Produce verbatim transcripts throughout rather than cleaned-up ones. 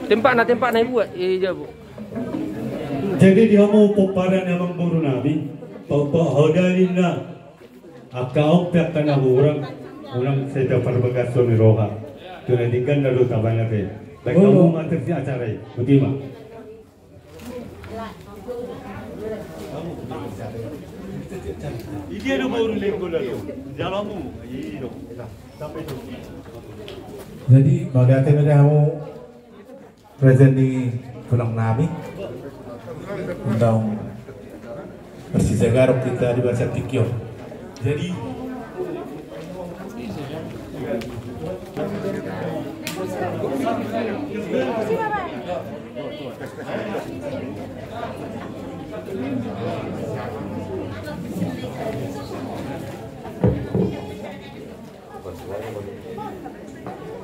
Tempatna, tempatna dibuat i jabu. Jadi di hamu pomparan ni amangboru nami, pau-pau ho dalilna. Angka on pe angka na hurang, unang sai taparbagashon ni roha. Tu na denggan na do tabahen ate. Baen hamu ma tersi acara i. Botima. Jadi mauliate ma di hamu present ni tulang nami. Undang bersih segar kita di barisan tingki on. Jadi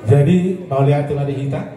Jadi mauliate ma di hita.